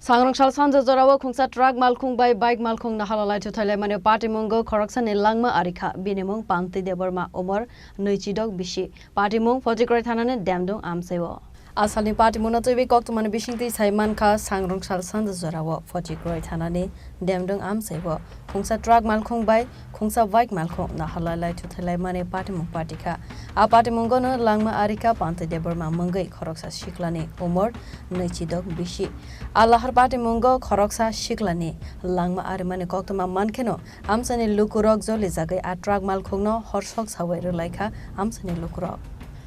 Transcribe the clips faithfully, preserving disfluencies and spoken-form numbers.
Sangrong sal sanja jorao khungsa truck malkhung bai bike malkhung nahala lai thuthai laimani patimungo khoroksani langma arikha. Bini mung Panti Debbarma, umor nui chidok bisi. Patimung Phojikroi thanani Demdung amchaio. Asalni patimungno twiwi koktwmani bisingtwi sai mankha, sangrong sal sanja jorao Phojikroi thanani Demdung amchaio khungsa truck malkhung bai khungsa bike malkhung nahala lai thuthai laimani patimung patikha. A patimungono langma arikha Panti Debbarma mungwi khoroksa siklani umor nui chidok bisi. A lahar patimungo khoroksa siklani langma arimani koktwma mankheno amchaini lukurok jolijagwi a truck malkhungno horsok sawi rwlaikha amchaini lukurok.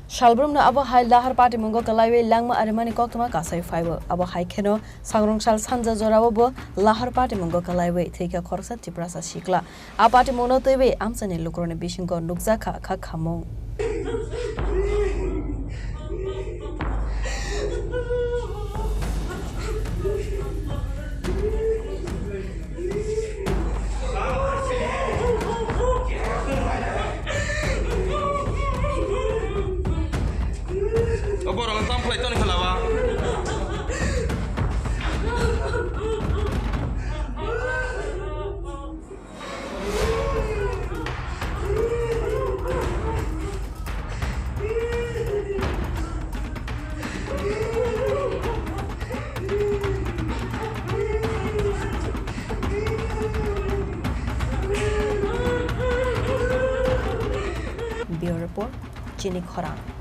Salbrumno abo hai lahar patimungo kwlaiwi langma arimani koktwma kasai phaio. Abo hai kheno sangrong sal sanja jorao bo lahar patimungo kwlaiwi thwikha khoroksa Tiprasa sikla. A patimungno twiwi amchaini lukurokni bisingo nukjakha kha khamung. O borok no tamo khlai toni khala ba? Bureau Report, Chini Khorang.